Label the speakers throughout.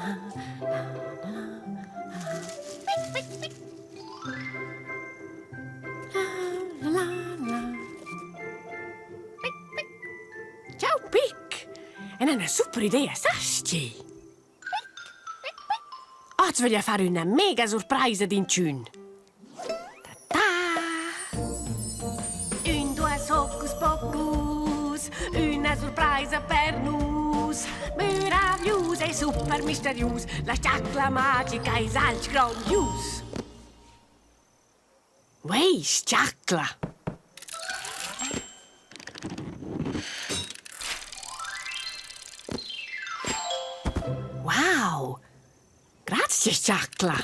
Speaker 1: La la la. Ciao Pic! È una super idea, sasti? Oz vöglia far üna mega surpraisa d'inchün. Ta-ta! Ün, duos hocus pocus, üna surpraisa per nus. Meraviglius e super misterius, la chacla magica es alch grondius. Uei, s-chacla! Wow! Grazie, s-chacla!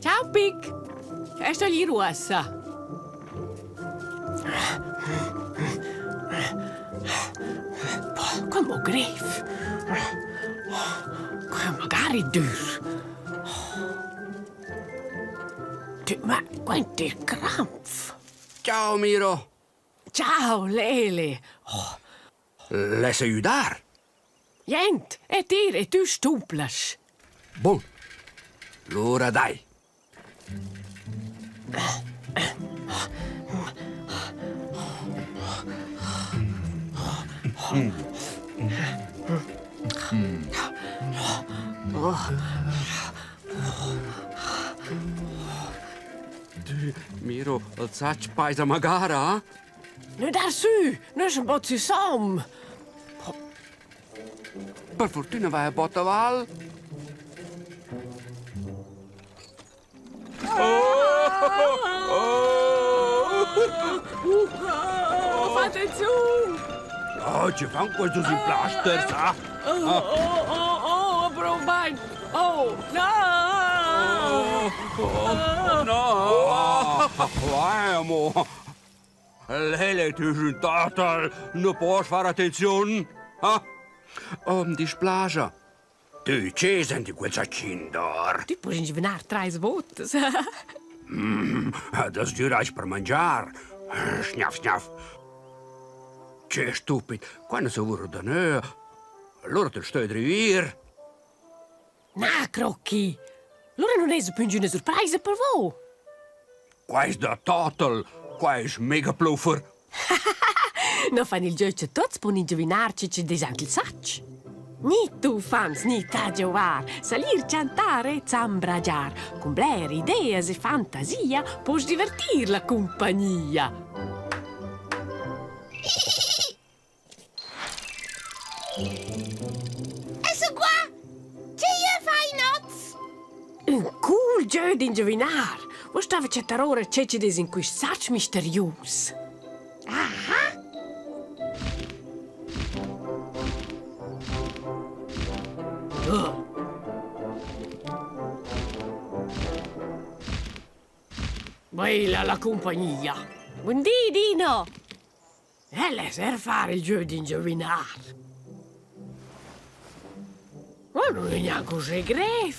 Speaker 1: Ciao, Pic! E sto ir uossa. Come grev! Magari dür. Ma quanti krampf!
Speaker 2: Ciao Miro!
Speaker 1: Ciao Leli! Oh.
Speaker 2: Less aiüdar?
Speaker 1: Jent, e tir e tü stumplas.
Speaker 2: Bun. Lura dai. Miro, il sacc paisa magara, ah?
Speaker 1: Nu dar sü, nus ün bod süsom.
Speaker 2: Per fortüna vaja bod aval.
Speaker 1: Oh, fa attenziun!
Speaker 2: Oh, che fan quests in plasters, ah?
Speaker 1: Oh, oh, oh, oh, pro bain! Oh, no!
Speaker 2: Oh, oh, no! Vai, amo! Lele, tü ün tatal, nu poss far attenziun. Ha? Oh, am displaja. Tü che senti quel sachin d'or?
Speaker 1: Tü poss ingiuvinar trais votas.
Speaker 2: Mm, das sgür per mangiar. Schnaff, schnaff. Che stupid, quando se vurro da nö, allora te sto drivir.
Speaker 1: Na, Crocchi! Lura nun esa pü ingüna surpraisa per vo.
Speaker 2: Qua es da total, qua es mega pluffer.
Speaker 1: No fan il giö cha tuots pon ingiuvinar che chi'd es aint il sach. Ni tu fans ni ta giovar, salir, chantar e zambragiar. Cun bler ideas e fantasia post divertir la cumpagnia.
Speaker 3: Es qua! Che jeu fai noz?
Speaker 1: Ün cool giö d'ingiuvinar. Vo stava chattar ora che chi'd es in quist sach misterius.
Speaker 3: Aha!
Speaker 1: Oh. Bella la cumpagnia. Bun di, Dino! El es er far il giö d'ingiavinar. Ma nun è gnanc uschè grev.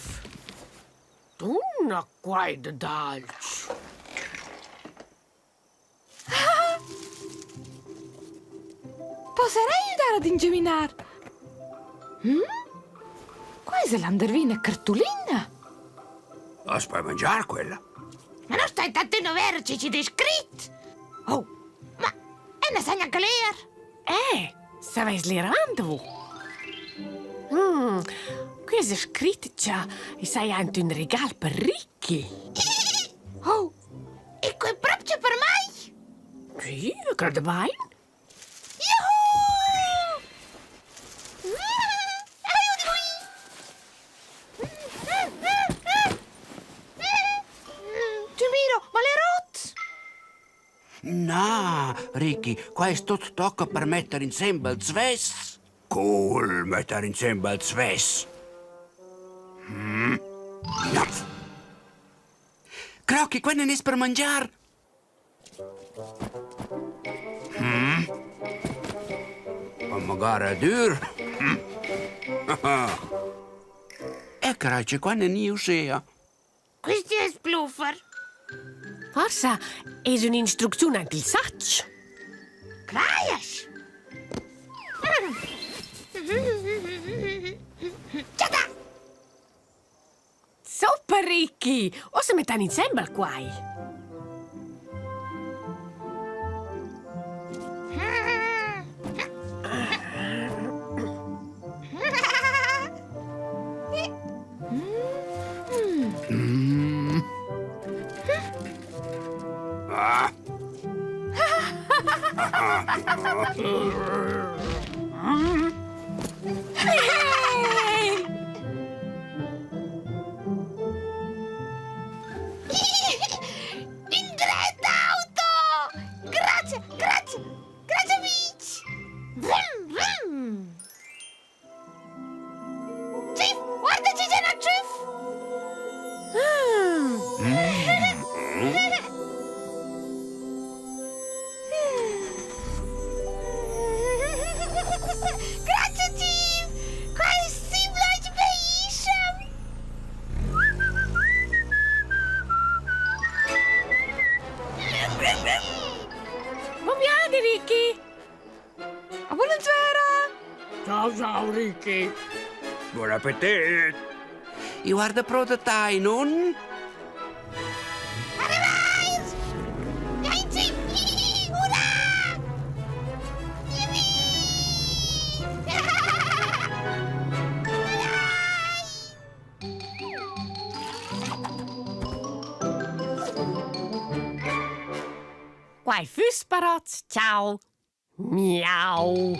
Speaker 1: Dunna quai da d'alch.
Speaker 4: Posserei aiutar ad ingiavinar? Hm? Quai es landervina cartulina.
Speaker 2: As puoi mangiar quella?
Speaker 3: Ma non stai tanto in overo ci ci descrit! Oh, ma è una sagna cler!
Speaker 1: Eh, savais ler avant vo? Mm, qui es scrit cha i saja ant ün regal per Ricky.
Speaker 3: Oh, e quei proprio per mai?
Speaker 1: Sì, io credo bain.
Speaker 3: Juhu! Ti miro, ma l'è rot!
Speaker 2: Na, Ricky, quai es tuot tocca per metter insembel svess. Cool, metter insembel svess. Mm. Napf. Crocchi, quai non es per mangiar. Mm. Ma magari dür. Mm. E carai, che qua non è uschea.
Speaker 3: Questi es bluffer.
Speaker 1: Forsa es ün'instrucziun aint il sach.
Speaker 3: Crajas? Chatta!
Speaker 1: Super, Ricky! Ussa mettan insembel quai.
Speaker 3: Indret auto! Grazie, grazie, grazie fich! Vrum, vrum! Chief, guarda chi c'è Chief! Grazie, Chief! Quai simplament bellissimo!
Speaker 1: Buon viadi, Ricky!
Speaker 4: A buonasera!
Speaker 1: Ciao, ciao, Ricky!
Speaker 2: Buon appetit! I guarda pro da tai, nun?
Speaker 3: Arrivais! Dai, Chief! Hurra! Yippee!
Speaker 1: Quai füss parots. Ciao! Miau!